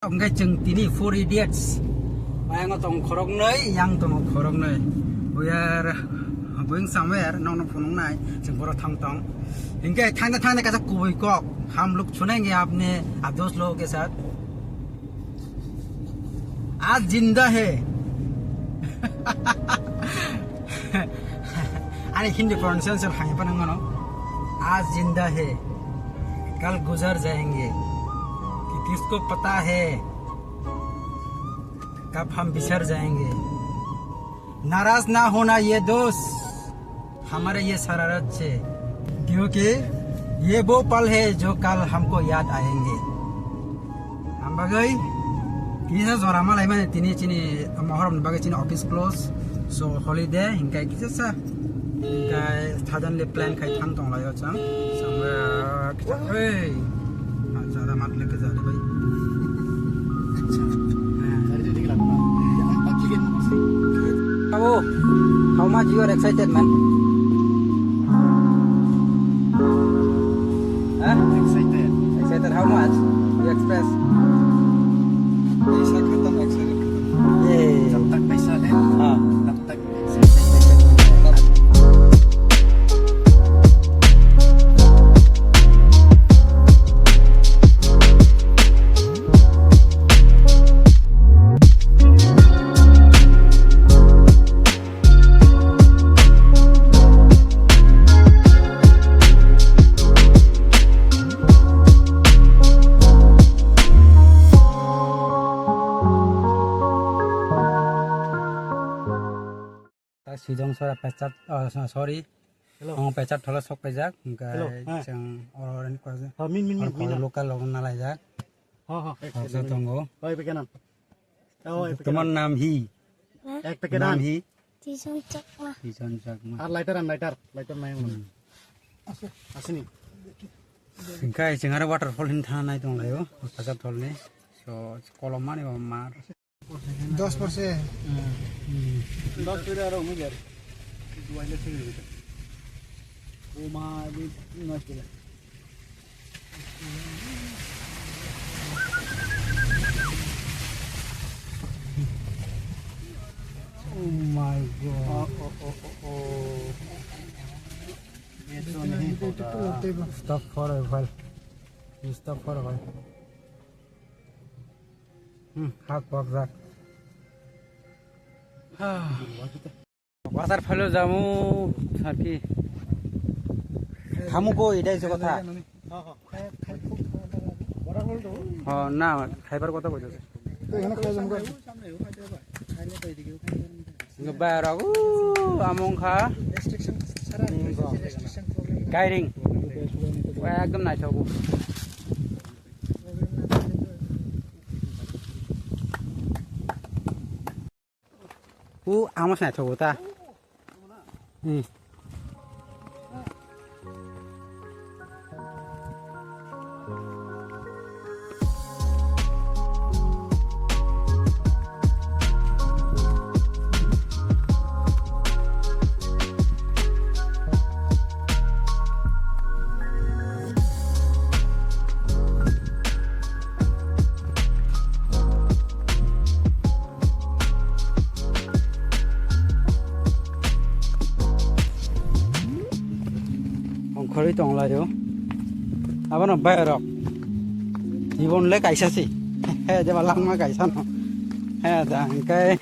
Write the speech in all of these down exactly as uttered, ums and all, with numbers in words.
Hingke chwng tini four idiots. Ayango tong khoroknwi, yang tongo khoroknwi. We are going somewhere, nokno phunuknai, chwng boro thang tong. Hingke thangde thangde kaisa kubui kok, "Hum log chunenge apne, aap dost logo ke saath." Aaj jinda hai. Ani Hindi pronunciation hai pa nang mano. Aaj jinda hai, kal guzar jayenge. Ki kisko pata hai, kab hum bisar jayenge. Naraz na hona ye dost, hamare ye shararat se, kyunki ye wo pal hai jo kal humko yaad aayenge. Ang bagwi kisa jora malai mani tini chini mohormni bagwi chini office close. So holiday hingkai kisa sa hingkai suddenly plan khai thang tong laio chang. Somewhere kisa, hey. Jada mat leke jada bai. Abo, how much you are excited, man? Huh? Excited. Excited how much? You express? पैसा खत्म, excited खत्म। ये। जब तक पैसा है, हाँ। तब तक excited। Ta Sijong sora pechat, oh, so-, sorry. Hello. Ang pechat thola sok pejak, hingke hello, ha. Chwng oro ren kwa je. Ha, min, min, min, oro min. Local logo nalaijak. Ha, ha, ek second. Tongo. Oi, pekenan. Oh, ek pekenan. Tomar naam hi? Ha? Ek pekenan. Naam hi? Tison Chakma. Tison Chakma. Ar lighter an, lighter, lighter nai. Hmm. Asini. Hingke chwng aro waterfall hin thana nai tong laio, pechat tholni. So, kolom mani bo mar. Dos por se. Dos por se aro umi jar. Duai le sini. O ma, di, no, sini. Oh my God. Oh, oh, oh, oh, oh. Ye to nahi hoga. Stop for a while. You stop for a while. Hmm, hak bak jak. Bazar phalo jamu, sarki. Hamu ko idai se kotha. Oh, na, khaibar kotha koi jase. Ngebai rok, uh, among kha. Kairing. Wah, ekdom naithogo. Uh, amo se naithogo ta. Hmm. Ongkhorwi tong laio. Abono bai rok. Ibon le kaisa si. He, jeba langma kaisa no. He, da, hingke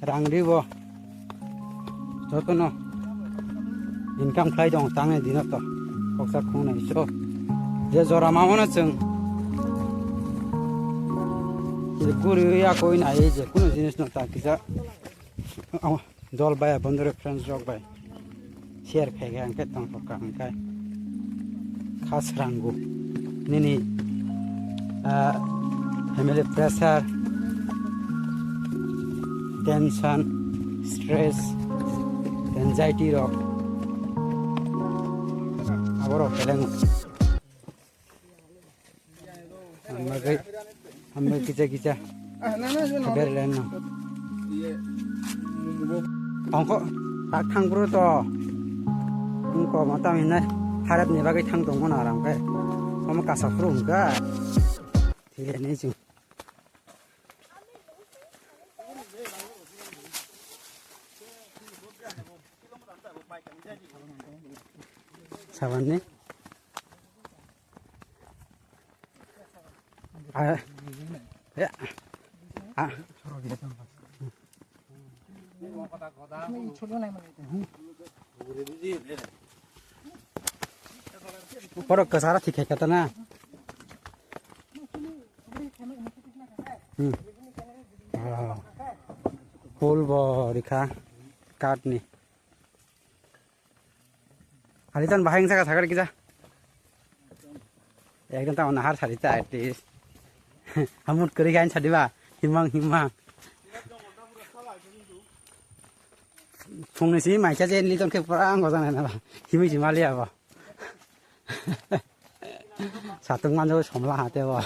rang ribo. Jotono income khlai tong tang e dino to. Koksa khungnai so. Je jora mamano chwng. Je guri ya koi nai je kuno jinis no ta kisa. Aw, dol bai, bondhurok, friends rok bai share khai khe, ang khe tong thok kha, ang khe kha srango nini, ah, family pressure, tension, stress, anxiety rok aborok beleng. Hambai, hambai kisa kisa. Haber lenno. Ongko tak thang bro to. Ongko mata minai harap ni bagwi thang tong mano aram khe. Omo kasa phuru hwnkha. Thile ni chwng. Saban ni. Ah, ya. Ah. Borok kwcharo thik khe kata na. Hmm. Ah. Pool bo rikha kath ni. Halitan bahai wngsa ka sakar kisa. Ekdom tamo nahar sari ta at least. Hamut kwrwi kain sadi ba. Himang himang. Phungni si maikha je liton khe pura ang gojang na ba. Himui si mali abo. Satung manjo somla hate bo.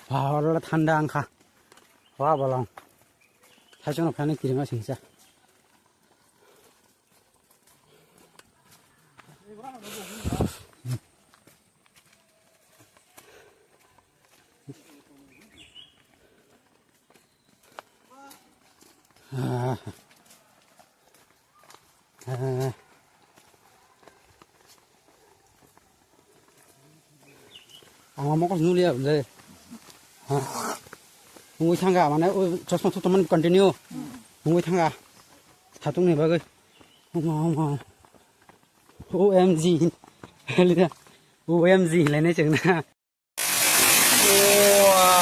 Ba oro thanda wngkha. Wa bolong. Thaichung no phani kirima singcha. Ah. Ah. Ang mokol nulia le. Ha. Mungwi thanga mane o chosma thuto man continue. Mungwi thanga. Satung ni bagwi. Oma, oma. O M G. Lida. O M G lene chengna. Wow.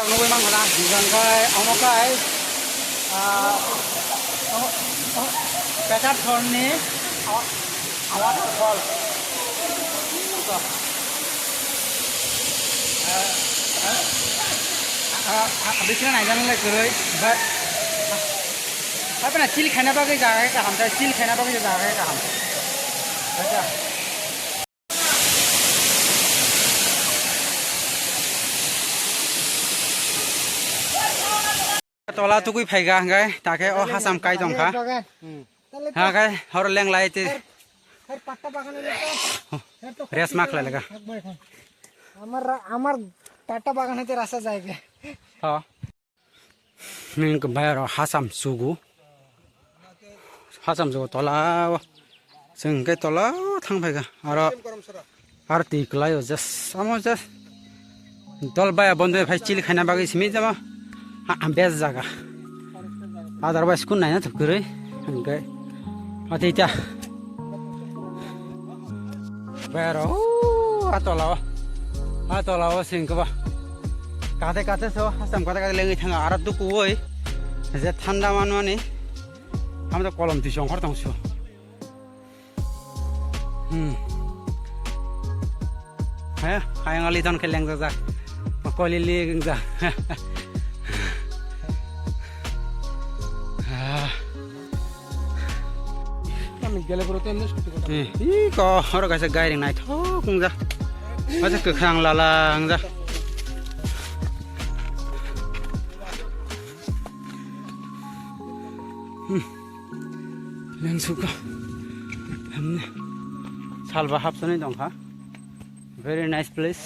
Nugui mankha na, hwnkhai omo khai, ah, omo, omo, Pecharthorni awa-, waterfall. Ah, ah, ah, ah, bising naijak nang lai kwrwi, but, ah, hapheno chill khaina bagwi jaga khe kaham, chill khaina bagwi jaga khe kaham. Acha. Tola tugui phaikha hwnkhe, takhe o hasam kai tongkha. Hwnkhe hor lenglai te. Rest ma khlai laga. আমার রা-, আমার পাট্টা বাগান হইতে রাস্তা যায় গে। Nini bayaro hasam sugu. Hasam sugu tola o. Chwng hwnkhe tola o thang phaikha. Aro, aro twi kwlai o just, amo just. Dol baya bondo phai chili khaina bagwi simi jama. Ha, ha, best jaga. Otherwise kun naina thuk kwrwi. Hwnkhe. Ati ta. Bayaro, o, a tola o. A tola o sing khe ba. Kate kate so, hasam kate kate lengwi thanga. Aro duku oi. Je thanda manmani. Hamto kolom twi songkhor tong so. Hmm. He, ayang ali ton khe lengjak jak. Koli li lengjak. Ah. Kami gele pura tuh nus kutu kutu. Eh, ih, kok, oro kaisa gairing naithok wngja. Kaisa kwkhwrang lalang ja. Hmm. Lengsukha. Hamne. Salba hapsani dongkha. Very nice place.